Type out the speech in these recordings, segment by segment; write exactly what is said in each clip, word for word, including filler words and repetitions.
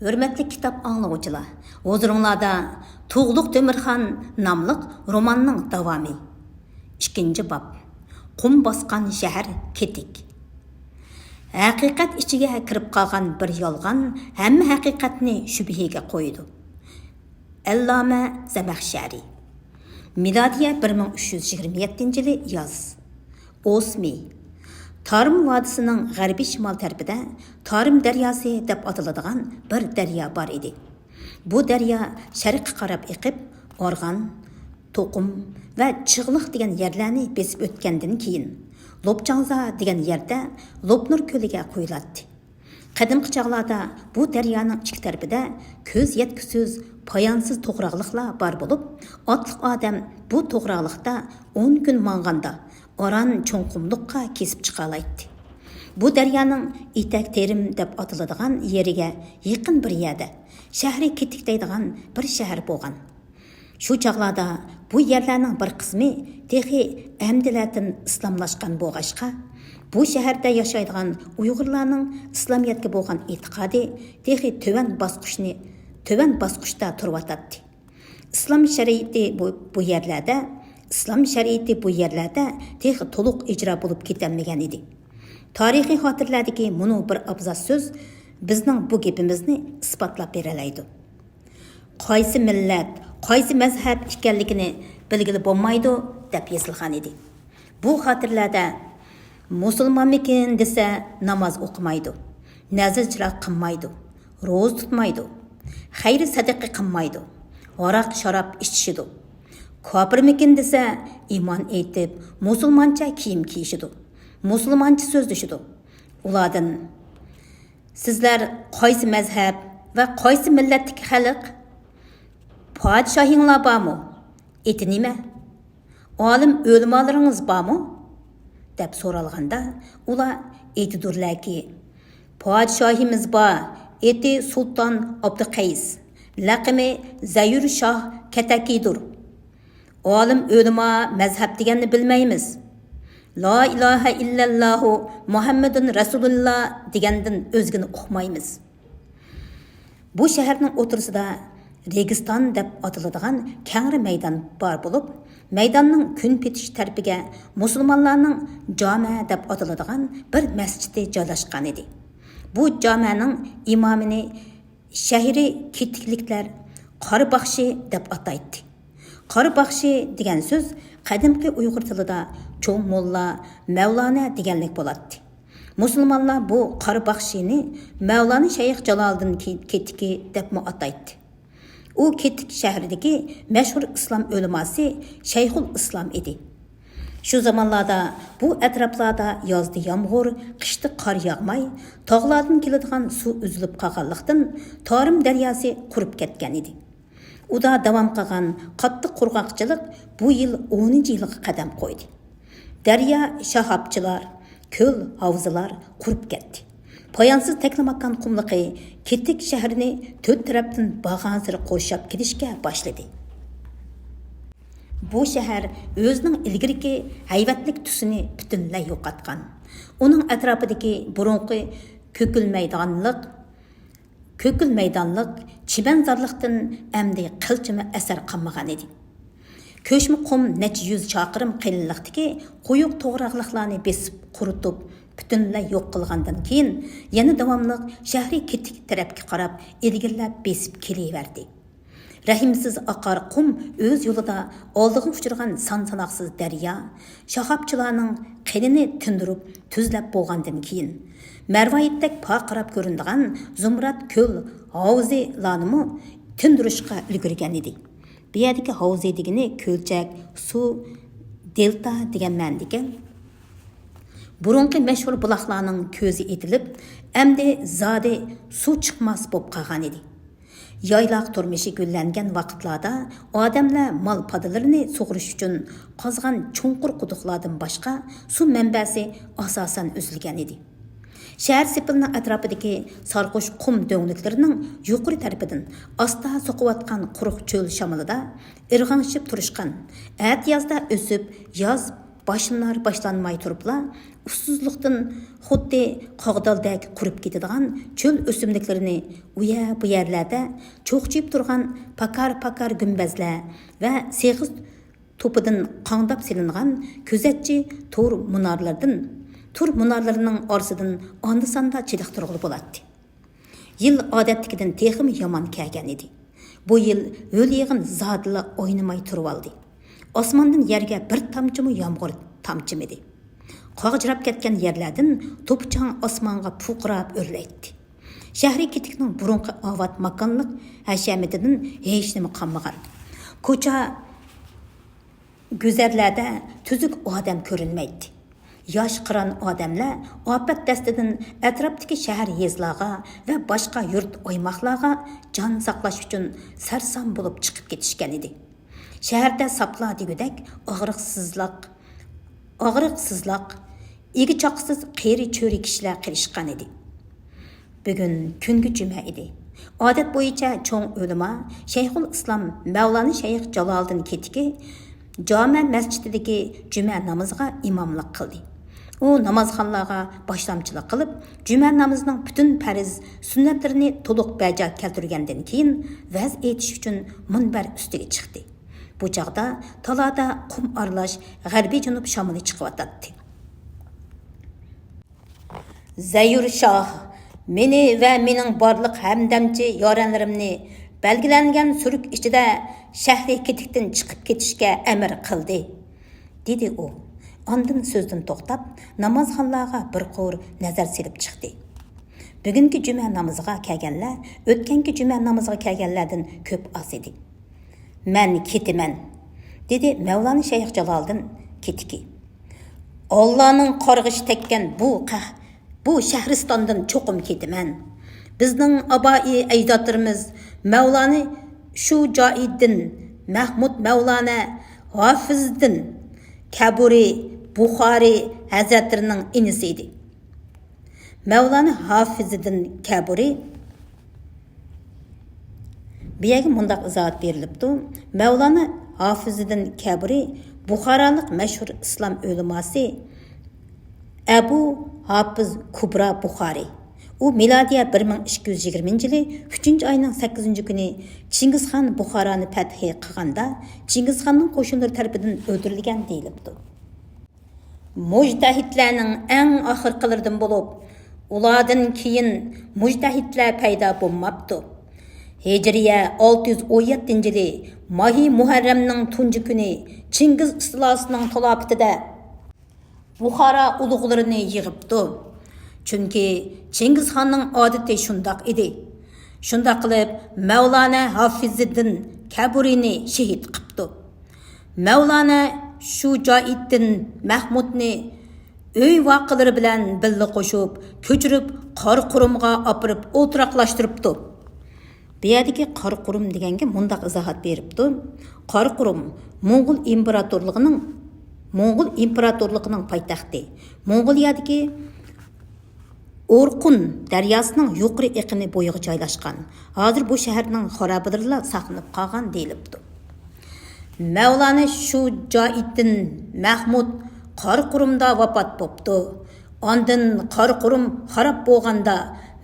ھۆرمەتلىك كىتاب ئاڭلىغۇچىلار، ھۇزۇرۇڭلاردا تۇغلۇق تۆمۈرخان ناملىق روماننىڭ داۋامى. ئىككىنچى باب. قۇم باسقان شەھەر كېتىك. ھەقىقەت ئىچىگە كىرىپ قالغان بىر يالغان ھەممە ھەقىقەتنى شۈبھىگە قويىدۇ. ئەللامە زەمەخشەرى. مىلادىيە بىر مىڭ ئۈچ يۈز يىگىرمە يەتتىنچى يىلى ياز. ئوسمى. تارىم ۋادىسىنىڭ غەربىي شىمال تەرىپىدە تارىم دەرياسى دەپ ئاتىلىدىغان بىر دەريا بار ئىدى. بۇ دەريا شەرققە قاراپ ئېقىپ، ئارغان، توقۇم ۋە چىغلىق دېگەن يەرلەرنى بېسىپ ئۆتكەندىن كېيىن، لوپچاڭزا دېگەن يەردە لوپنۇر كۆلىگە قۇيۇلاتتى. قەدىمكى چاغلاردا بۇ دەريانىڭ ئىككى تەرىپىدە كۆز يەتكۈسىز، پايانسىز توغراقلىقلار بار بولۇپ، ئاتلىق ئادەم بۇ توغراقلىقتا ئون كۈن ماڭغاندا، ئاران چوڭ قۇملۇققا كېسىپ چىقالايتتى. بۇ دەريانىڭ ئېتەك تېرىم دەپ ئاتىلىدىغان يېرىگە يېقىن بىر يەردە شەھىرى كېتىك دەيدىغان بىر شەھەر بولغان. شۇ چاغلاردا بۇ يەرلەرنىڭ بىر قىسمى تېخى ئەمدىلەتىن ئىسلاملاشقان بولغاچقا، بۇ شەھەردە ياشايدىغان ئۇيغۇرلارنىڭ ئىسلامىيەتكە بولغان ئېتىقادى تېخى تۆۋەن باسقۇچنى، تۆۋەن باسقۇچتا تۇرۇۋاتاتتى. ئىسلام شەرىئىتى بۇ، بۇ يەرلەردە، ئىسلام شەرىئىتى بۇ يەرلەردە تېخى تولۇق ئىجرا بولۇپ كېتەلمىگەن ئىدى. تارىخىي خاتىرىلەردىكى مۇنۇ بىر ئابزاس سۆز بىزنىڭ بۇ گېپىمىزنى ئىسپاتلاپ بېرەلەيدۇ. قايسى مىللەت، قايسى مەزھەپ ئىكەنلىكىنى بىلگىلى بولمايدۇ، دەپ يېزىلغان ئىدى. بۇ خاتىرىلەردە مۇسۇلمانمىكىن دېسە، ناماز ئوقۇمايدۇ، نەزىر چىراغ قىلمايدۇ، روزا تۇتمايدۇ، خەير سەدىقە قىلمايدۇ، ھاراق شاراب ئىچىشىدۇ. كاپىرمىكىن دېسە، ئىمان ئېيتىپ، مۇسۇلمانچە كىيىم كىيىشىدۇ، مۇسۇلمانچە سۆزلىشىدۇ. ئۇلاردىن، سىزلەر قايسى مەزھەپ ۋە قايسى مىللەتتىكى خەلق؟ پادىشاھىڭلار بارمۇ؟ ئېتى نېمە؟ ئالىم ئۆلىمالىرىڭىز بارمۇ؟ دەپ سورالغاندا، ئۇلار ئېيتىدۇرلەركى، پادىشاھىمىز بار، ئېتى سۇلتان ئابدۇقەيس، لەقىمى زەيۈر شاھ كەتەكىدۇر. ئالىم ئۆلىما مەزھەپ دېگەننى بىلمەيمىز. لا ئىلاھە ئىللەللاھۇ مۇھەممەدۇن رەسۇلۇللا دېگەندىن ئۆزگىنى ئۇقمايمىز. بۇ شەھەرنىڭ ئوتتۇرىسىدا رېگىستان دەپ ئاتىلىدىغان كەڭرى مەيدان بار بولۇپ، مەيداننىڭ كۈنپېتىش تەرىپىگە مۇسۇلمانلارنىڭ جامە دەپ ئاتىلىدىغان بىر مەسچىتى جايلاشقان ئىدى. بۇ جامەنىڭ ئىمامىنى شەھىرى كېتىكلىكلەر قارا باخشى دەپ ئاتايتتى. قارا باخشى دېگەن سۆز قەدىمكى ئۇيغۇر تىلىدا چوڭ موللا، مەۋلانا دېگەنلىك بولاتتى. مۇسۇلمانلار بۇ قارا باخشىنى مەۋلانا شەيخ جالالىدىن كېتىكى دەپمۇ ئاتايتتى. ئۇ كېتىك شەھىرىدىكى مەشھۇر ئىسلام ئۆلىماسى شەيخۇل ئىسلام ئىدى. شۇ زامانلاردا بۇ ئەتراپلاردا يازدا يامغۇر، قىشتا قار ياغماي، تاغلاردىن كېلىدىغان سۇ ئۈزۈلۈپ قالغانلىقتىن، تارىم دەرياسى قۇرۇپ كەتكەن ئىدى. ئۇدا داۋام قىلغان قاتتىق قۇرغاقچىلىق بۇ يىل ئونىنچى يىلغا قەدەم قويدى. دەريا، شاخاپچىلار، كۆل، ھاۋزىلار قۇرۇپ كەتتى. پايانسىز تەكلىماكان قۇملۇقى كېتىك شەھىرىنى تۆت تەرەپتىن بارغانسېرى قورشاپ كېلىشكە باشلىدى. بۇ شەھەر ئۆزىنىڭ ئىلگىرىكى ھەيۋەتلىك تۈسىنى پۈتۈنلەي يوقاتقان. ئۇنىڭ ئەتراپىدىكى بۇرۇنقى كۆكۈلمەيدىغانلىق، كۆكۈل مەيدانلىق، چىمەنزارلىقتىن ئەمدى قىلچىمۇ ئەسەر قالمىغان ئىدى. كۆچمە قۇم نەچچە يۈز چاقىرىم قېلىنلىقتىكى قويۇق توغراقلىقلارنى بېسىپ، قۇرۇتۇپ، پۈتۈنلەي يوق قىلغاندىن كېيىن، يەنە داۋاملىق شەھىرى كېتىك تەرەپكە قاراپ ئىلگىرىلەپ بېسىپ كېلىۋەردى. رەھىمسىز ئاقار قۇم ئۆز يولىدا ئالدىغا ئۇچرىغان سان-ساناقسىز دەريا، شاخاپچىلارنىڭ قېنىنى تىندۇرۇپ تۈزلەپ بولغاندىن كېيىن، مەرۋايىتتەك پارقىراپ كۆرۈنىدىغان زۇمرەت كۆل ھاۋزىلارنىمۇ تىندۇرۇشقا ئۈلگۈرگەن ئىدى. بۇ يەردىكى ھاۋزى دېگىنى كۆلچەك، سۇ، دېلتا دېگەن مەنىدىكەن. بۇرۇنقى مەشھۇر بۇلاقلارنىڭ كۆزى ئېتىلىپ، ئەمدى زادى سۇ چىقماس بولۇپ قالغان ئىدى. يايلاق تۇرمۇشى گۈللەنگەن ۋاقىتلاردا ئادەملەر مال پادىلىرىنى سۇغۇرۇش ئۈچۈن قازغان چوڭقۇر قۇدۇقلاردىن باشقا سۇ مەنبەسى ئاساسەن ئۈزۈلگەن ئىدى. شەھەر سېپىلنىڭ ئەتراپىدىكى سارغۇچ قۇم دۆڭلۈكلىرىنىڭ يۇقىرى تەرىپىدىن ئاستا سوقۇۋاتقان قۇرۇق چۆل شامىلىدا ئىرغاڭشىپ تۇرۇشقان، ئەتىيازدا ئۆسۈپ، ياز باشلىنار باشلانماي تۇرۇپلا، ئۇسسۇزلۇقتىن خۇددى قاغدالدەك قۇرۇپ كېتىدىغان چۆل ئۆسۈملۈكلىرىنى ئۇ يەر بۇ يەرلەردە چوقچىيىپ تۇرغان پاكار پاكار گۈمبەزلەر ۋە سېغىز توپىدىن قاڭداپ سېلىنغان كۆزەتچى تور مۇنارلىرىدىن، تور مۇنارلىرىنىڭ ئارىسىدىن ئاندا-ساندا چېلىقتۇرغىلى بولاتتى. يىل ئادەتتىكىدىن تېخىمۇ يامان كەلگەن ئىدى. بۇ يىل ھۆل-يېغىن زادىلا ئوينىماي تۇرۇۋالدى. ئاسماندىن يەرگە بىر تامچىمۇ يامغۇر تامچىمىدى. قاغجىراپ كەتكەن يەرلەردىن توپا-چاڭ ئاسمانغا پۇرقىراپ ئۆرلەيتتى. شەھەر كېتىكنىڭ بۇرۇنقى ئاۋات ماكانلىق ھەشەمىتىدىن ھېچنېمە قالمىغان. كوچا گۈزەرلەردە تۈزۈك ئادەم كۆرۈنمەيتتى. ياش قىران ئادەملەر ئاپەت دەستىدىن ئەتراپتىكى شەھەر، يېزىلارغا ۋە باشقا يۇرت، ئايماقلارغا جان ساقلاش ئۈچۈن سەرسان بولۇپ چىقىپ كېتىشكەن ئىدى. شەھەردە ساپلا دېگۈدەك ئاغرىقسىزلىق، ئاغرىقسىزلىق، ئىگە-چاقىسىز قېرى-چۆرە كىشىلەر قېلىشقان ئىدى. بۈگۈن كۈنگى جۈمە ئىدى. ئادەت بويىچە چوڭ ئۆلىما شەيخۇل ئىسلام مەۋلانا شەيخ جالالىدىن كېتىكى جامە مەسچىتىدىكى جۈمە نامىزىغا ئىماملىق قىلدى. ئۇ نامازخانلارغا باشلامچىلىق قىلىپ، جۈمە نامىزىنىڭ پۈتۈن پەرز سۈننەتلىرىنى تولۇق بەجا كەلتۈرگەندىن كېيىن، ۋەز ئېيتىش ئۈچۈن مۇنبەر ئۈستىگە چىقتى. بۇ چاغدا تالادا قۇم ئارىلاش غەربىي جەنۇب شامىلى چىقىۋاتاتتى. زەيۇر شاھ مېنى ۋە مېنىڭ بارلىق ھەمدەمچى يارەنلىرىمنى بەلگىلەنگەن سۈرۈك ئىچىدە شەھىرى كېتىكتىن چىقىپ كېتىشكە ئەمىر قىلدى، دېدى ئۇ. ئاندىن سۆزدىن توختاپ، نامازخانلارغا بىر قۇر نەزەر سېلىپ چىقتى. بۈگۈنكى جۈمە نامىزىغا كەلگەنلەر ئۆتكەنكى جۈمە نامىزىغا كەلگەنلەردىن كۆپ ئاز ئىدى. مەن كېتىمەن، دېدى مەۋلانا شەيخ جالالىدىن كېتىكى. ئاللانىڭ قارغىشى تەگكەن بۇ قەھ-، بۇ شەھرىستاندىن چوقۇم كېتىمەن. بىزنىڭ ئابائىي ئەجدادلىرىمىز مەۋلانا شۇجائىدىن مەھمۇد مەۋلانا ھافىزىدىن كەبۇرى بۇخارى ھەزرەتلىرىنىڭ ئىنىسى ئىدى. مەۋلانا ھافىزىدىن كەبۇرى، بۇ يەرگە مۇنداق ئىزاھات بېرىلىپتۇ، مەۋلانا ھافىزىدىن كەبۇرى بۇخارالىق مەشھۇر ئىسلام ئۆلىماسى ئەبۇ ھاپىز كۇبرا بۇخارى. ئۇ مىلادىيە بىر مىڭ ئىككى يۈز يىگىرمىنچى يىلى ئۈچىنچى ئاينىڭ سەككىزىنچى كۈنى چىڭگىزخان بۇخارانى پەتھى قىلغاندا، چىڭگىزخاننىڭ قوشۇنلىرى تەرىپىدىن ئۆلتۈرۈلگەن دېيىلىپتۇ. مۇجتەھىدلەرنىڭ ئەڭ ئاخىرقىلىرىدىن بولۇپ، ئۇلاردىن كېيىن مۇجتەھىدلەر پەيدا بولماپتۇ. ھىجرىيە ئالتە يۈز ئون يەتتىنچى يىلى ماھى مۇھەررەمنىڭ تۇنجى كۈنى چىڭگىز ئىستىلاسىنىڭ تالاپىتىدە بۇخارا ئۇلۇغلىرىنى يىغىپتۇ. چۈنكى چىڭگىزخاننىڭ ئادىتى شۇنداق ئىدى. شۇنداق قىلىپ، مەۋلانا ھافىزىدىن كەبۇرىنى شېھىت قىپتۇ. مەۋلانا شۇجائىددىن مەھمۇدنى ئۆي ۋاقىلىرى بىلەن بىللە قوشۇپ، كۆچۈرۈپ، قاراقۇرۇمغا ئاپىرىپ ئولتۇراقلاشتۇرۇپتۇ. بۇ يەردىكى قاراقۇرۇم دېگەنگە مۇنداق ئىزاھات بېرىپتۇ. قاراقۇرۇم موڭغۇل ئىمپېراتورلۇقىنىڭ، موڭغۇل ئىمپېراتورلۇقىنىڭ پايتەختى. موڭغۇلىيەدىكى ئورخۇن دەرياسىنىڭ يۇقىرى ئېقىنى بويىغا جايلاشقان. ھازىر بۇ شەھەرنىڭ خارابىلىرىلا ساقلىنىپ قالغان دېيىلىپتۇ. مەۋلانا شۇجائىددىن مەھمۇد قاراقۇرۇمدا ۋاپات بوپتۇ. ئاندىن قاراقۇرۇم خاراب بولغاندا،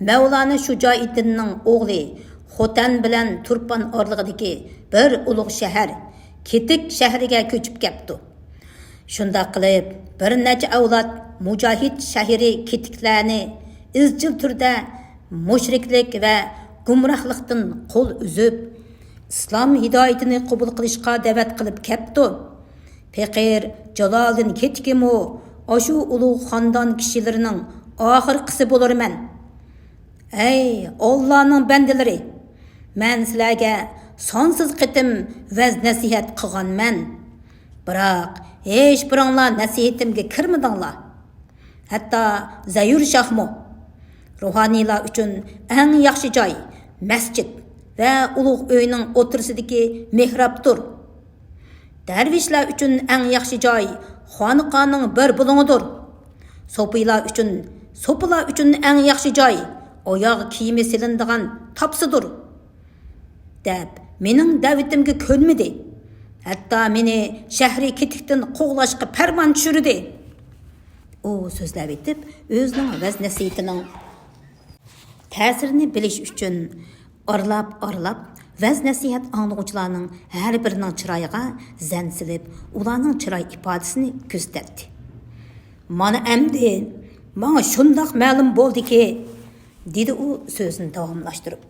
مەۋلانا شۇجائىددىننىڭ ئوغلى خوتەن بىلەن تۇرپان ئارىلىقىدىكى بىر ئۇلۇغ شەھەر، كېتىك شەھىرىگە كۆچۈپ كەپتۇ. شۇنداق قىلىپ، بىر نەچچە ئەۋلاد مۇجاھىد شەھىرى كېتىكلەرنى ئىزچىل تۈردە مۇشرىكلىق ۋە گۇمراھلىقتىن قول ئۈزۈپ، ئىسلام ھىدايىتىنى قوبۇل قىلىشقا دەۋەت قىلىپ كەپتۇ. پېقىر جالالىدىن كېتىكىمۇ ئاشۇ ئۇلۇغ خاندان كىشىلىرىنىڭ ئاخىرقىسى بولۇرمەن. ئەي ئاللانىڭ بەندىلىرى! مەن سىلەرگە سانسىز قېتىم ۋەز-نەسىھەت قىلغانمەن. بىراق، ھېچبىرىڭلار نەسىھىتىمگە كىرمىدىڭلار. ھەتتا زەيۇر شاھمۇ روھانىيلار ئۈچۈن ئەڭ ياخشى جاي مەسچىت ۋە ئۇلۇغ ئۆينىڭ ئوتتۇرىسىدىكى مېھرابتۇر. دەرۋىشلەر ئۈچۈن ئەڭ ياخشى جاي خانىقانىڭ بىر بۇلۇڭىدۇر. سوپىيلار ئۈچۈن، سوپىلار ئۈچۈن ئەڭ ياخشى جاي ئاياغ كىيىمى سېلىنىدىغان تاپسىدۇر، دەپ، مېنىڭ دەۋىتىمگە كۆنمىدى. ھەتتا مېنى شەھرى كېتىكتىن قوغلاشقا پەرمان چۈشۈردى. ئۇ سۆزلەۋېتىپ، ئۆزىنىڭ ۋەز-نەسىھىتىنىڭ تەسىرىنى بىلىش ئۈچۈن ئارىلاپ-ئارىلاپ ۋەز-نەسىھەت ئاڭلىغۇچىلارنىڭ ھەر بىرىنىڭ چىرايىغا زەن سېلىپ، ئۇلارنىڭ چىراي ئىپادىسىنى كۆزىتەتتى. «مانا ئەمدى ماڭا شۇنداق مەلۇم بولدىكى»، دېدى ئۇ سۆزىنى داۋاملاشتۇرۇپ،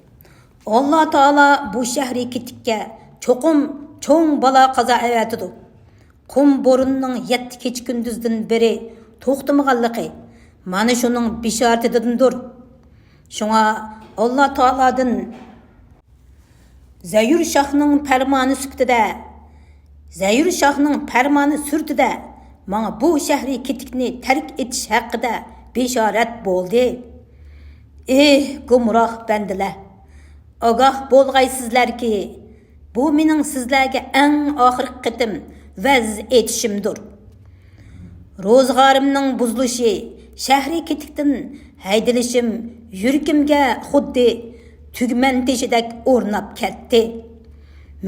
«ئاللا تائالا بۇ شەھرى كېتىككە چوقۇم چوڭ بالا-قازا ئەۋەتىدۇ. قۇم بورىنىنىڭ يەتتە كېچە-كۈندۈزدىن بېرى توختىمىغانلىقى مانا شۇنىڭ بېشارىتىدىندۇر. شۇڭا ئاللا تائالادىن زەيۇر شاھنىڭ پەرمانى سۈپىتىدە، زەيۇر شاھنىڭ پەرمانى سۈرىتىدە ماڭا بۇ شەھرى كېتىكنى تەرك ئېتىش ھەققىدە بېشارەت بولدى. ئېھ، گۇمراھ بەندىلەر! ئاگاھ بولغايسىزلەركى، بۇ مېنىڭ سىزلەرگە ئەڭ ئاخىرقى قېتىم ۋەز ئېيتىشىمدۇر. روزىغارىمنىڭ بۇزۇلۇشى، شەھرى كېتىكتىن ھەيدىلىشىم يۈرىكىمگە خۇددى تۈگمەن تېشىدەك ئورناپ كەتتى.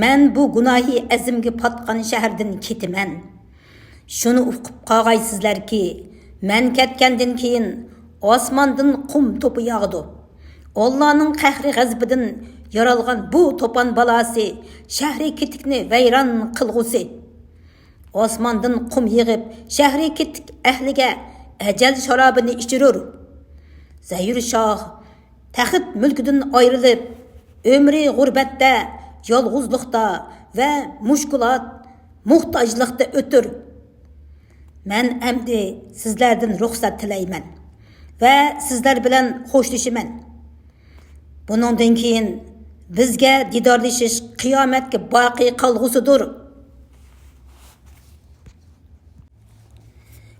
مەن بۇ گۇناھى ئەزىمگە پاتقان شەھەردىن كېتىمەن. شۇنى ئۇقۇپ قالغايسىزلەركى، مەن كەتكەندىن كېيىن ئاسماندىن قۇم توپا ياغىدۇ. ئاللانىڭ قەھرى-غەزىپىدىن يارالغان بۇ توپان بالاسى شەھرى كېتىكنى ۋەيران قىلغۇسى. ئاسماندىن قۇم يېغىپ، شەھرى كېتىك ئەھلىگە ئەجەل شارابىنى ئىچۈرۈر. زەيۇر شاھ تەخت مۈلكىدىن ئايرىلىپ، ئۆمرى غۇربەتتە، يالغۇزلۇقتا ۋە مۈشكۈلات، موھتاجلىقتا ئۆتۈر. مەن ئەمدى سىزلەردىن رۇخسەت تىلەيمەن ۋە سىزلەر بىلەن خوشلىشىمەن. بۇنىڭدىن كېيىن بىزگە دىدارلىشىش قىيامەتكە باقىي قالغۇسىدۇر.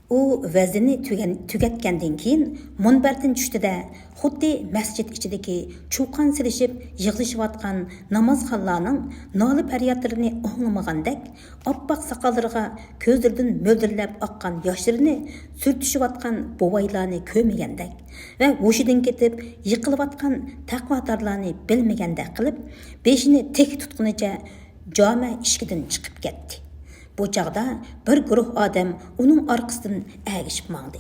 ئۇ ۋەزىنى تۈگەن-، تۈگەتكەندىن كېيىن مۇنبەردىن چۈشتى-دە، خۇددى مەسچىت ئىچىدىكى چۇقان سېلىشىپ يىغلىشىۋاتقان نامازخانلارنىڭ نالە-پەريادلىرىنى ئاڭلىمىغاندەك، ئاپئاق ساقاللىرىغا كۆزلىرىدىن مۆلدۈرلەپ ئاققان ياشلىرىنى سۈرتۈشۈۋاتقان بوۋايلارنى كۆرمىگەندەك ۋە ھوشىدىن كېتىپ يىقىلىۋاتقان تەقۋادارلارنى بىلمىگەندەك قىلىپ، بېشىنى تىك تۇتقىنىچە جامە ئىشىكىدىن چىقىپ كەتتى. بۇ چاغدا بىر گۇرۇھ ئادەم ئۇنىڭ ئارقىسىدىن ئەگىشىپ ماڭدى.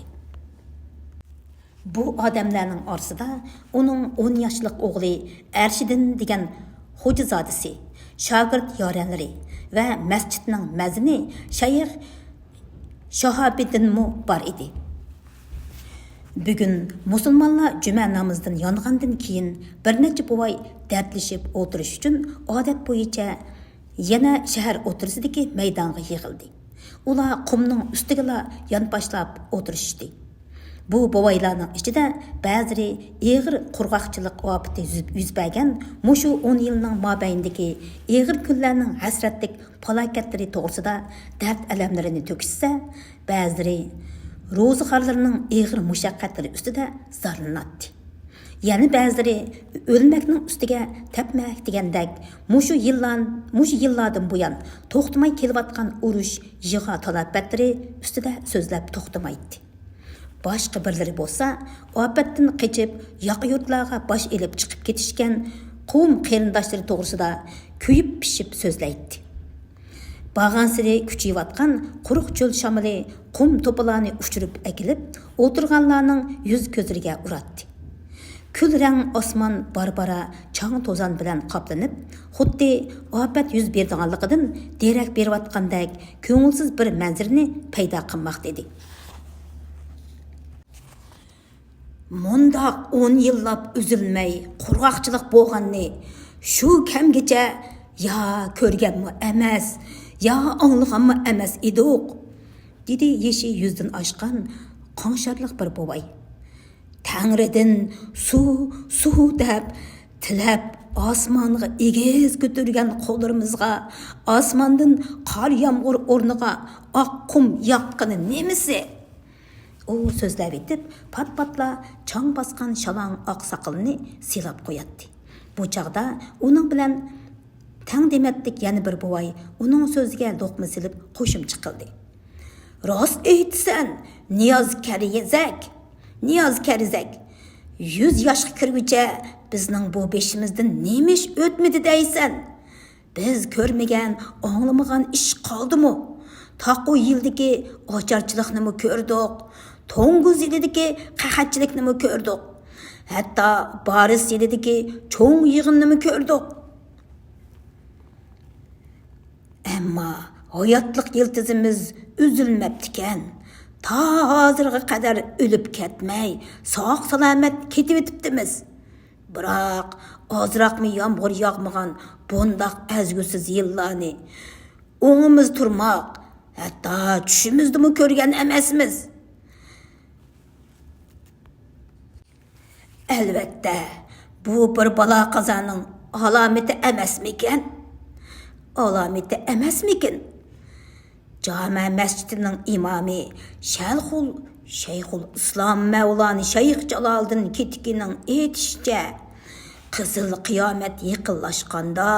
بۇ ئادەملەرنىڭ ئارىسىدا ئۇنىڭ ئون ياشلىق ئوغلى ئەرشىدىن دېگەن خوجازادىسى، شاگىرت يارەنلىرى ۋە مەسچىتنىڭ مەزىنى شەيخ شاھابىدىنمۇ بار ئىدى. بۈگۈن مۇسۇلمانلار جۈمە نامىزىدىن يانغاندىن كېيىن، بىر نەچچە بوۋاي دەردلىشىپ ئولتۇرۇش ئۈچۈن ئادەت بويىچە يەنە شەھەر ئوتتۇرىسىدىكى مەيدانغا يىغىلدى. ئۇلار قۇمنىڭ ئۈستىگىلا يانپاشلاپ ئولتۇرۇشتى. بۇ بوۋايلارنىڭ ئىچىدە بەزىلىرى ئېغىر قۇرغاقچىلىق ئاپىتى يۈز، يۈز بەرگەن مۇشۇ ئون يىلنىڭ مابەينىدىكى ئېغىر كۈنلەرنىڭ ھەسرەتلىك پالاكەتلىرى توغرىسىدا دەرد-ئەلەملىرىنى تۆكۈشسە، بەزىلىرى روزىخارلىرىنىڭ ئېغىر مۇشەققەتلىرى ئۈستىدە زارلىناتتى. يەنە بەزىلىرى ئۆلمەكنىڭ ئۈستىگە تەپمەك دېگەندەك، مۇشۇ يىللار، مۇشۇ يىللاردىن بۇيان توختىماي كېلىۋاتقان ئۇرۇش، يىغا تالاپەتلىرى ئۈستىدە سۆزلەپ توختىمايتتى. باشقا بىرلىرى بولسا، ئاپەتتىن قېچىپ، ياقا يۇرتلارغا باش ئېلىپ چىقىپ كېتىشكەن قوۋم قېرىنداشلىرى توغرىسىدا كۆيۈپ پىشىپ سۆزلەيتتى. بارغانسېرى كۈچىيىۋاتقان قۇرۇق چۆل شامىلى قۇم توپىلارنى ئۇچۇرۇپ ئەكېلىپ، ئولتۇرغانلارنىڭ يۈز-كۆزلىرىگە ئۇراتتى. كۈل رەڭ ئاسمان بارا-بارا چاڭ-توزان بىلەن قاپلىنىپ، خۇددى ئاپەت يۈز بېرىدىغانلىقىدىن دېرەك بېرىۋاتقاندەك كۆڭۈلسىز بىر مەنزىرىنى پەيدا قىلماقتا ئىدى. مۇنداق ئون يىللاپ ئۈزۈلمەي قۇرغاقچىلىق بولغاننى شۇ كەمگىچە يا كۆرگەنمۇ ئەمەس، يا ئاڭلىغانمۇ ئەمەس ئىدۇق، دېدى يېشى يۈزدىن ئاشقان قاڭشارلىق بىر بوۋاي. تەڭرىدىن سۇ، سۇ دەپ تىلەپ، ئاسمانغا ئېگىز كۆتۈرگەن قوللىرىمىزغا ئاسماندىن قار يامغۇر ئورنىغا ئاق قۇم ياغقىنى نېمىسى؟ ئۇ سۆزلەۋېتىپ، پات-پاتلا چاڭ باسقان شالاڭ ئاق ساقىلىنى سىلاپ قوياتتى. بۇ چاغدا ئۇنىڭ بىلەن تەڭ دېمەتلىك يەنە بىر بوۋاي ئۇنىڭ سۆزىگە لوقما سېلىپ قوشۇمچە قىلدى. راست ئېيتىسەن، نىياز كەرىزەك، نىياز كەرىزەك. يۈز ياشقا كىرگۈچە بىزنىڭ بۇ بېشىمىزدىن نېمە ئىش ئۆتمىدى دەيسەن؟ بىز كۆرمىگەن، ئاڭلىمىغان ئىش قالدىمۇ؟ تاقۇ يىلىدىكى ئاچارچىلىقنىمۇ كۆردۇق، توڭگۇز يىلىدىكى قەھەتچىلىكنىمۇ كۆردۇق، ھەتتا بارىس يىلىدىكى چوڭ يىغىننىمۇ كۆردۇق. ئەمما ھاياتلىق يىلتىزىمىز ئۈزۈلمەپتىكەن. تا ھازىرغا قەدەر ئۆلۈپ كەتمەي، ساق-سالامەت كېتىۋېتىپتىمىز. بىراق، ئازراقمۇ يامغۇر ياغمىغان بۇنداق ئەزگۈسىز يىللارنى ئوڭىمىز تۇرماق، ھەتتا چۈشىمىزدىمۇ كۆرگەن ئەمەسمىز. ئەلۋەتتە، بۇ بىر بالا-قازانىڭ ئالامىتى ئەمەسمىكەن؟ ئالامىتى ئەمەسمىكىن؟ جامە مەسچىتىنىڭ ئىمامى شەلخۇل شەيخۇل ئىسلام مەۋلانى شەيخ جالالىدىن كېتىكىنىڭ ئېيتىشىچە، قىزىل قىيامەت يېقىنلاشقاندا،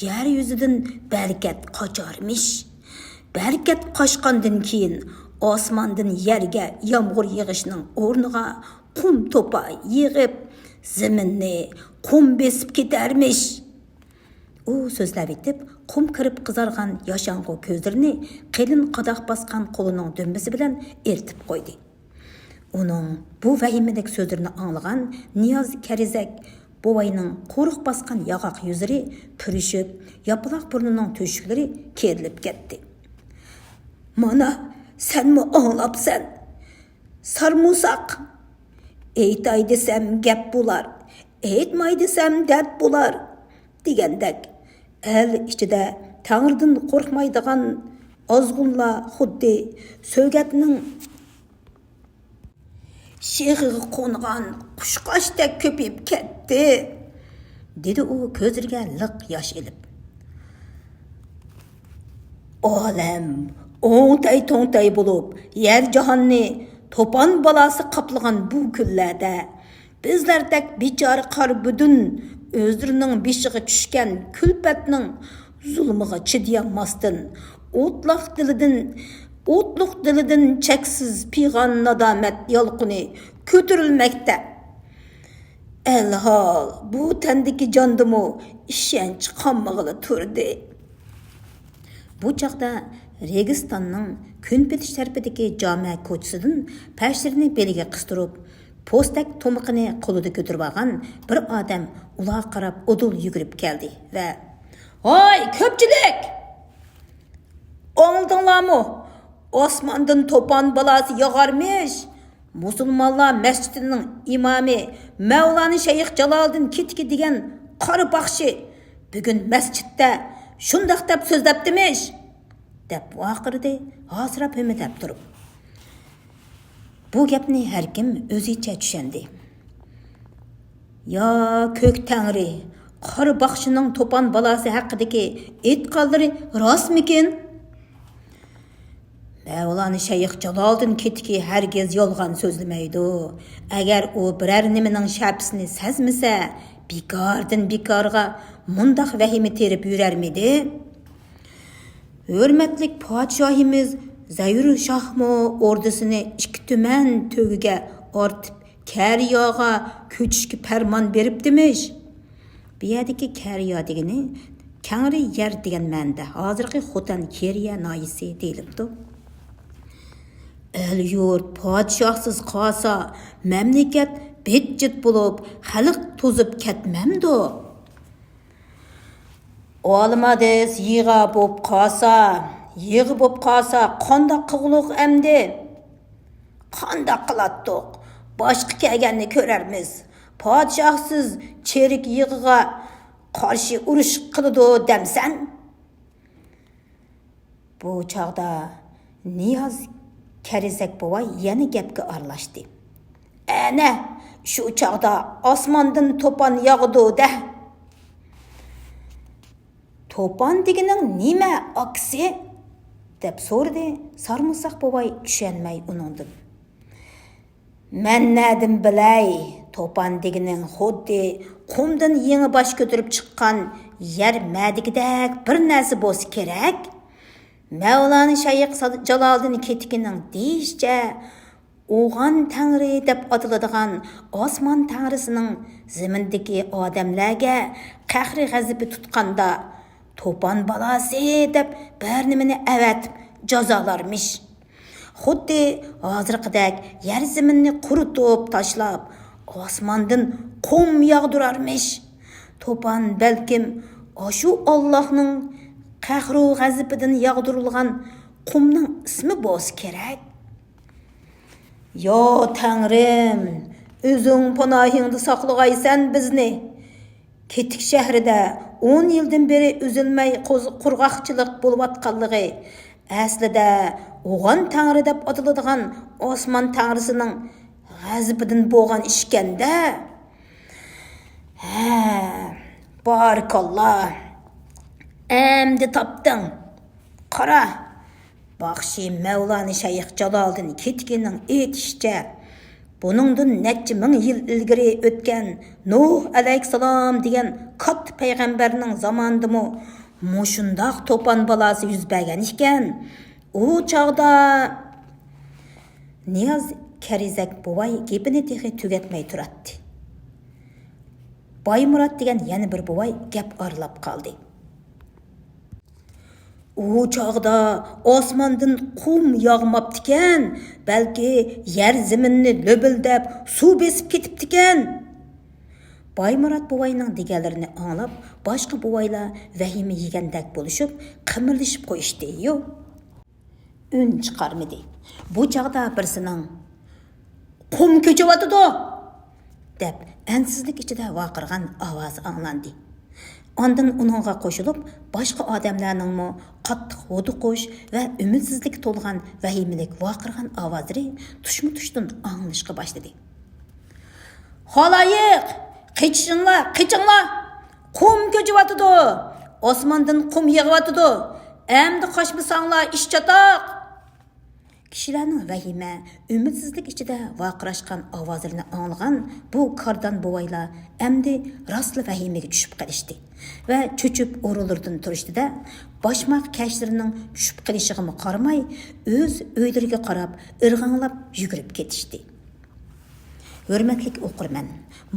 يەر يۈزىدىن بەرىكەت قاچارمىش. بەرىكەت قاچقاندىن كېيىن، ئاسماندىن يەرگە يامغۇر يېغىشنىڭ ئورنىغا قۇم توپا يېغىپ، زېمىننى قۇم بېسىپ كېتەرمىش. ئۇ سۆزلەۋېتىپ، قۇم كىرىپ قىزارغان ياشاڭغۇ كۆزلىرىنى قېلىن قاداق باسقان قولىنىڭ دۈمبىسى بىلەن ئېرتىپ قويدى. ئۇنىڭ بۇ ۋەھىمىلىك سۆزلىرىنى ئاڭلىغان نىياز كەرىزەك بوۋاينىڭ قورۇق باسقان ياغاق يۈزلىرى پۈرۈشۈپ، ياپىلاق بۇرنىنىڭ تۆشۈكلىرى كېرىلىپ كەتتى. مانا، سەنمۇ ئاڭلاپسەن، سارمۇساق! ئېيتاي دېسەم گەپ بولار، ئېيتماي دېسەم دەرد بولار، دېگەندەك، ئەل ئىچىدە تەڭرىدىن قورقمايدىغان ئازغۇنلار خۇددى سۆگەتنىڭ شېخىغا قونغان قۇشقاچتەك كۆپىيىپ كەتتى، دېدى ئۇ كۆزلىرىگە لىق ياش ئېلىپ. ئالەم ئوڭتەي-توڭتەي بولۇپ، يەر-جاھاننى توپان بالاسى قاپلىغان بۇ كۈنلەردە، بىزلەردەك بىچارە قارا بۈدۈن ئۆزلىرىنىڭ بېشىغا چۈشكەن كۈلپەتنىڭ زۇلمىغا چىدىيالماستىن، ئوتلاق دىلىدىن، ئوتلۇق دىلىدىن چەكسىز پىغان نادامەت يالقۇنى كۆتۈرۈلمەكتە. ئەلھال، بۇ تەندىكى جاندىمۇ ئىشەنچ قالمىغىلى تۇردى. بۇ چاغدا رېگىستاننىڭ كۈنپېتىش تەرىپىدىكى جامە كوچىسىدىن پەشلىرىنى بېلىگە قىستۇرۇپ، پوستەك تومىقىنى قولىدا كۆتۈرۈۋالغان بىر ئادەم ئۇلارغا قاراپ ئۇدۇل يۈگۈرۈپ كەلدى ۋە، ھاي، كۆپچىلىك! ئاڭلىدىڭلارمۇ؟ ئاسماندىن توپان بالاسى ياغارمىش! مۇسۇلمانلار مەسچىتىنىڭ ئىمامى مەۋلانا شەيخ جالالىدىن كېتىكى دېگەن قارا باخشى بۈگۈن مەسچىتتە شۇنداق دەپ سۆزلەپتىمىش! دەپ ۋارقىرىدى، ھاسىراپ ھۆمۈدەپ تۇرۇپ. بۇ گەپنى ھەركىم ئۆزىچە چۈشەندى. يا كۆك تەڭرى، قارا باخشىنىڭ توپان بالاسى ھەققىدىكى ئېيتقانلىرى راستمىكىن؟ مەۋلانا شەيخ جالالىدىن كېتىكى ھەرگىز يالغان سۆزلىمەيدۇ. ئەگەر ئۇ بىرەر نېمىنىڭ شەپىسىنى سەزمىسە، بىكاردىن بىكارغا مۇنداق ۋەھىمە تېرىپ يۈرەرمىدى؟ ھۆرمەتلىك پادىشاھىمىز زەيۇر شاھمۇ ئوردىسىنى ئىككى تۈمەن تۆگىگە ئارتىپ، كەرىياغا كۆچۈشكە پەرمان بېرىپتىمىش. بۇ يەردىكى كەرىيا دېگىنى كەڭرى يەر دېگەن مەنىدە، ھازىرقى خوتەن كېرىيە ناھىيەسى دېيىلىپتۇ. ئەل-يۇرت پادىشاھسىز قالسا، مەملىكەت بىت-جىت بولۇپ، خەلق توزۇپ كەتمەمدۇ؟ ئالىمادىس يىغا بوپ قالسا، يىغا بوپ قالسا، قانداق قىلغۇلۇق ئەمدى؟ قانداق قىلاتتۇق؟ باشقا كەلگەننى كۆرەرمىز. پادىشاھسىز چېرىك يىغىغا قارشى ئۇرۇش قىلىدۇ دەمسەن؟ بۇ چاغدا نىياز كەرىزەك بوۋاي يەنە گەپكە ئارىلاشتى. ئەنە، شۇ چاغدا ئاسماندىن توپان ياغىدۇ-دە! توپان دېگىنىڭ نېمە، ئاكىسى؟ دەپ سورىدى سارمىساق بوۋاي چۈشەنمەي ئۇنىڭدىن. مەن نەدىن بىلەي؟ توپان دېگىنىڭ خۇددى قۇمدىن يېڭى باش كۆتۈرۈپ چىققان يەر مەدىكىدەك بىر نەرسە بولسا كېرەك. مەۋلانا شەيخ سا-، جالالىدىن كېتىكىنىڭ دېيىشىچە، ئوغان تەڭرى دەپ ئاتىلىدىغان ئاسمان تەڭرىسىنىڭ زېمىندىكى ئادەملەرگە قەھرى غەزىپى تۇتقاندا، توپان بالاسى دەپ بىر نېمىنى ئەۋەتىپ جازالارمىش. خۇددى ھازىرقىدەك يەر زېمىننى قۇرۇتۇپ تاشلاپ، ئاسماندىن قۇم ياغدۇرارمىش. توپان بەلكىم ئاشۇ ئاللاھنىڭ قەھرۇ غەزىپىدىن ياغدۇرۇلغان قۇمنىڭ ئىسمى بولسا كېرەك. يا تەڭرىم، ئۆزۈڭ پاناھىڭدا ساقلىغايسەن بىزنى. كېتىك شەھىرىدە ئون يىلدىن بېرى ئۈزۈلمەي قوز-، قۇرغاقچىلىق بولۇۋاتقانلىقى، ئەسلىدە ئوغان تەڭرى دەپ ئاتىلىدىغان ئاسمان تەڭرىسىنىڭ غەزىپىدىن بولغان ئىشكەندە. ھە، بارىكاللا. ئەمدى تاپتىڭ. قارا، باخشى مەۋلانە شەيخ جالالىدىن كېتىكىنىڭ ئېيتىشىچە، بۇنىڭدىن نەچچە مىڭ يىل ئىلگىرى ئۆتكەن نۇھ ئەلەيھىسسالام دېگەن كاتتا پەيغەمبەرنىڭ زامانىدىمۇ مۇشۇنداق توپان بالاسى يۈز بەرگەن ئىكەن. ئۇ چاغدا نىياز كەرىزەك بوۋاي گېپىنى تېخى تۈگەتمەي تۇراتتى. بايمۇرات دېگەن يەنە بىر بوۋاي گەپ ئارىلاپ قالدى. ئۇ چاغدا ئاسماندىن قۇم ياغماپتىكەن، بەلكى يەر زېمىننى لۆبۈلدەپ سۇ بېسىپ كېتىپتىكەن. بايمۇرات بوۋاينىڭ دېگەنلىرىنى ئاڭلاپ، باشقا بوۋايلار ۋەھىمە يېگەندەك بولۇشۇپ، قىمىرلىشىپ قويۇشتى. يو. ئۈن چىقارمىدى. بۇ چاغدا بىرسىنىڭ «قۇم كۆچۈۋاتىدۇ!» دەپ، ئەنسىزلىك ئىچىدە ۋارقىرىغان ئاۋازى ئاڭلاندى. ئاندىن ئۇنىڭغا قوشۇلۇپ، باشقا ئادەملەرنىڭمۇ قاتتىق ھودۇقۇش ۋە ئۈمىدسىزلىككە تولغان ۋەھىمىلىك ۋارقىرىغان ئاۋازلىرى تۇشمۇتۇشتىن ئاڭلىنىشقا باشلىدى. «خالايىق، قېچىشىڭلار، قېچىڭلار! قۇم كۆچۈۋاتىدۇ! ئاسماندىن قۇم يېغىۋاتىدۇ! ئەمدى قاچمىساڭلار ئىش چاتاق!» كىشىلەرنىڭ ۋەھىمە، ئۈمىدسىزلىك ئىچىدە ۋارقىراشقان ئاۋازلىرىنى ئاڭلىغان بۇ كاردان بوۋايلار ئەمدى راستلا ۋەھىمىگە چۈشۈپ قېلىشتى ۋە چۆچۈپ ئورۇنلىرىدىن تۇرۇشتى-دە، باشماق كەشلىرىنىڭ چۈشۈپ قېلىشىغىمۇ قارىماي، ئۆز ئۆيلىرىگە قاراپ ئىرغاڭلاپ يۈگۈرۈپ كېتىشتى. ھۆرمەتلىك ئوقۇرمەن،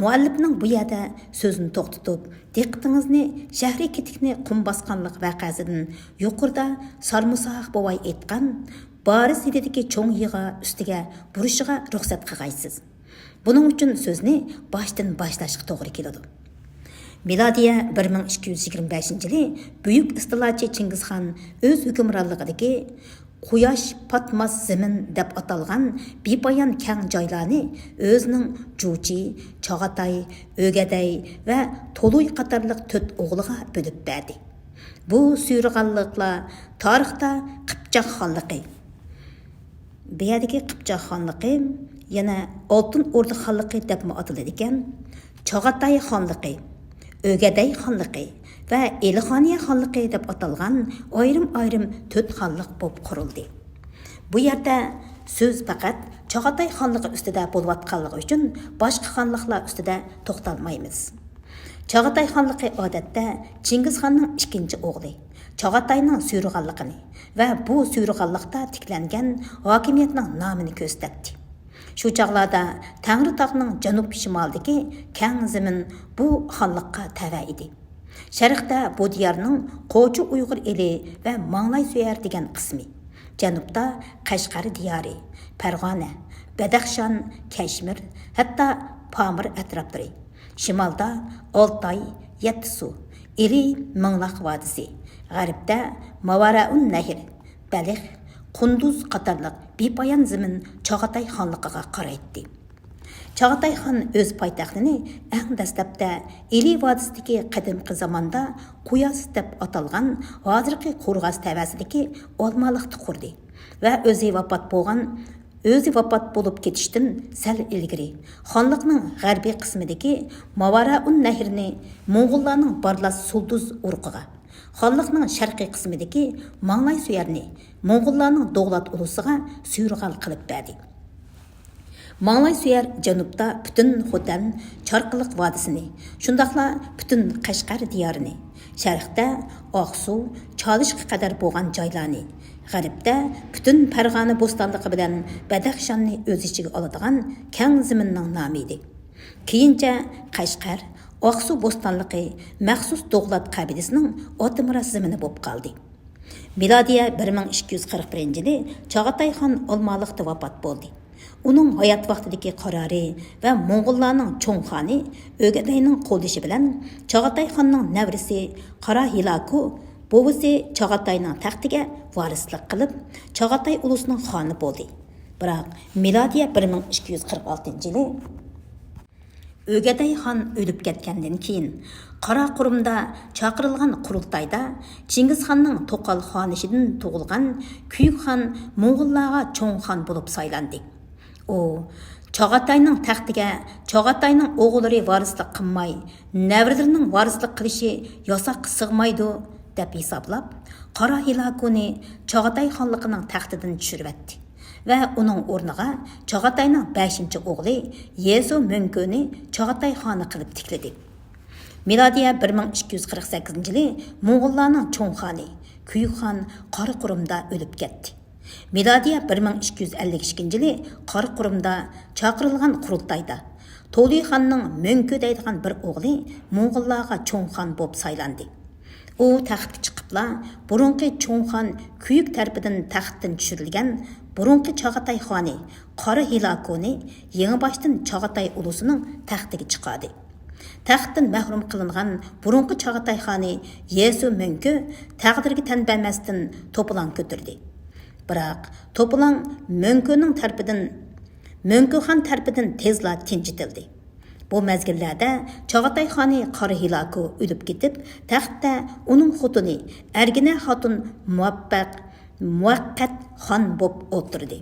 مۇئەللىپنىڭ بۇ يەردە سۆزىنى توختىتىپ، دىققىتىڭىزنى شەھىرىي كېتىكنى قۇم باسقانلىق ۋەقەسىدىن يۇقىرىدا سارمىساق بوۋاي ئېيتقان بارىس يىلىدىكى چوڭ يىغا ئۈستىگە بۇرۇشىغا رۇخسەت قىلغايسىز. بۇنىڭ ئۈچۈن سۆزنى باشتىن باشلاشقا توغرا كېلىدۇ. مىلادىيە بىر مىڭ ئىككى يۈز يىگىرمە بەشىنچى يىلى بۈيۈك ئىستىلاچى چىڭگىزخان ئۆز ھۆكۈمرانلىقىدىكى قۇياش پاتماس زېمىن دەپ ئاتالغان بىپايان كەڭ جايلارنى ئۆزىنىڭ جۇچى، چاغاتاي، ئۆگەدەي ۋە تولۇي قاتارلىق تۆت ئوغلىغا بۆلۈپ بەردى. بۇ سۈرىغانلىقلار تارىختا قىپچاق خانلىقى، بۇ يەردىكى قىپچاق خانلىقى يەنە ئالتۇن ئوردا خانلىقى دەپمۇ ئاتىلىدىكەن. چاغاتاي خانلىقى، ئۆگەدەي خانلىقى ۋە ئېلىخانىيە خانلىقى دەپ ئاتالغان ئايرىم-ئايرىم تۆت خانلىق بولۇپ قۇرۇلدى. بۇ يەردە سۆز پەقەت چاغاتاي خانلىقى ئۈستىدە بولۇۋاتقانلىقى ئۈچۈن باشقا خانلىقلار ئۈستىدە توختالمايمىز. چاغاتاي خانلىقى ئادەتتە چىڭگىزخاننىڭ ئىككىنچى ئوغلى، چاغاتاينىڭ سۈرىغانلىقىنى ۋە بۇ سۈرىغانلىقتا تىكلەنگەن ھاكىمىيەتنىڭ نامىنى كۆرسىتەتتى. شۇ چاغلاردا تەڭرىتاغنىڭ جەنۇب شىمالىدىكى كەڭ زېمىن بۇ خانلىققا تەۋە ئىدى. شەرقتە بۇ دىيارنىڭ قوچۇ ئۇيغۇر ئېلى ۋە ماڭلايسۆيەر دېگەن قىسمى، جەنۇبتا قەشقەر دىيارى، پەرغانە، بەدەخشان، كەشمىر، ھەتتا پامىر ئەتراپلىرى، شىمالدا ئالتاي، يەتتىسۇ، ئىلى مىڭلاق ۋادىسى، غەربتە ماۋارائۇن نەھر، بەلخ، قۇندۇز قاتارلىق بىپايان زېمىن چاغاتاي خانلىقىغا قارايتتى. چاغاتاي خان ئۆز پايتەختىنى ئەڭ دەسلەپتە ئىلى ۋادىسىدىكى قەدىمكى زاماندا قۇياس دەپ ئاتالغان ھازىرقى قورغاس تەۋەسىدىكى ئالمالىقتا قۇردى ۋە ئۆزى ۋاپات بولغان، ئۆزى ۋاپات بولۇپ كېتىشتىن سەل ئىلگىرى خانلىقنىڭ غەربىي قىسمىدىكى ماۋارائۇن نەھرىنى موڭغۇللارنىڭ بارلاس سۇلدۇز ئۇرۇقىغا، خانلىقنىڭ شەرقىي قىسمىدىكى ماڭلايسۆيەرنى موڭغۇللارنىڭ دوغلات ئۇلۇسىغا سۈرىغال قىلىپ بەردى. ماڭلايسۆيەر جەنۇبتا پۈتۈن خوتەن، چارقىلىق ۋادىسىنى، شۇنداقلا پۈتۈن قەشقەر دىيارىنى، شەرقتە ئاقسۇ، چالىشقا قەدەر بولغان جايلارنى، غەربتە پۈتۈن پەرغانە بوستانلىقى بىلەن بەدەخشاننى ئۆز ئىچىگە ئالىدىغان كەڭ زېمىننىڭ نامى ئىدى. كېيىنچە قەشقەر، ئاقسۇ بوستانلىقى مەخسۇس دوغلات قەبىلىسىنىڭ ئاتا مىراس زېمىنى بولۇپ قالدى. مىلادىيە بىر مىڭ ئىككى يۈز قىرىق بىرىنچى يىلى چاغاتاي خان ئالمالىقتا ۋاپات بولدى. ئۇنىڭ ھايات ۋاقتىدىكى قارارى ۋە موڭغۇللارنىڭ چوڭ خانى ئۆگەدەينىڭ قوللىشى بىلەن چاغاتاي خاننىڭ نەۋرىسى قارا ھىلاكۇ بوۋىسى چاغاتاينىڭ تەختىگە ۋارىسلىق قىلىپ، چاغاتاي ئۇلۇسىنىڭ خانى بولدى. بىراق، مىلادىيە بىر مىڭ ئىككى يۈز قىرىق ئالتىنچى يىلى ئۆگەدەي خان ئۆلۈپ كەتكەندىن كېيىن، قاراقۇرۇمدا چاقىرىلغان قۇرۇلتايدا چىڭگىزخاننىڭ توقال خانىشىدىن تۇغۇلغان كۈيۈك خان موڭغۇللارغا چوڭ خان بولۇپ سايلاندى. ئۇ، چاغاتاينىڭ تەختىگە چاغاتاينىڭ ئوغۇللىرى ۋارىسلىق قىلماي، نەۋرىلىرىنىڭ ۋارىسلىق قىلىشى ياساققا سىغمايدۇ، دەپ ھېسابلاپ، قارا ھىلاكۇنى چاغاتاي خانلىقىنىڭ تەختىدىن چۈشۈرۈۋەتتى ۋە ئۇنىڭ ئورنىغا چاغاتاينىڭ بەشىنچى ئوغلى يېسۇ مۆڭكۆنى چاغاتاي خانى قىلىپ تىكلىدى. مىلادىيە بىر مىڭ ئىككى يۈز قىرىق سەككىزىنچى يىلى موڭغۇللارنىڭ چوڭ خانى كۈيۈك خان قاراقۇرۇمدا ئۆلۈپ كەتتى. مىلادىيە بىر مىڭ ئىككى يۈز ئەللىك ئىككىنچى يىلى قاراقۇرۇمدا چاقىرىلغان قۇرۇلتايدا تولى خاننىڭ مۆڭكۆ دەيدىغان بىر ئوغلى موڭغۇللارغا چوڭ خان بولۇپ سايلاندى. ئۇ تەختكە چىقىپلا، بۇرۇنقى چوڭ خان كۈيۈك تەرىپىدىن تەختتىن چۈشۈرۈلگەن بۇرۇنقى چاغاتاي خانى قارا ھىلاكۇنى يېڭىباشتىن چاغاتاي ئۇلۇسىنىڭ تەختىگە چىقاردى. تەختتىن مەھرۇم قىلىنغان بۇرۇنقى چاغاتاي خانى يېسۇ مۆڭكۆ تەقدىرگە تەن بەرمەستىن توپىلاڭ كۆتۈردى. بىراق، توپىلاڭ مۆڭكۆنىڭ تەرىپىدىن، مۆڭكۆخان تەرىپىدىن تېزلا تىنچىتىلدى. بۇ مەزگىللەردە چاغاتاي خانى قارا ھىلاكۇ ئۆلۈپ كېتىپ، تەختتە ئۇنىڭ خوتۇنى ئەرگىنە خاتۇن مۇۋەپپەق، مۇۋەققەت خان بولۇپ ئولتۇردى.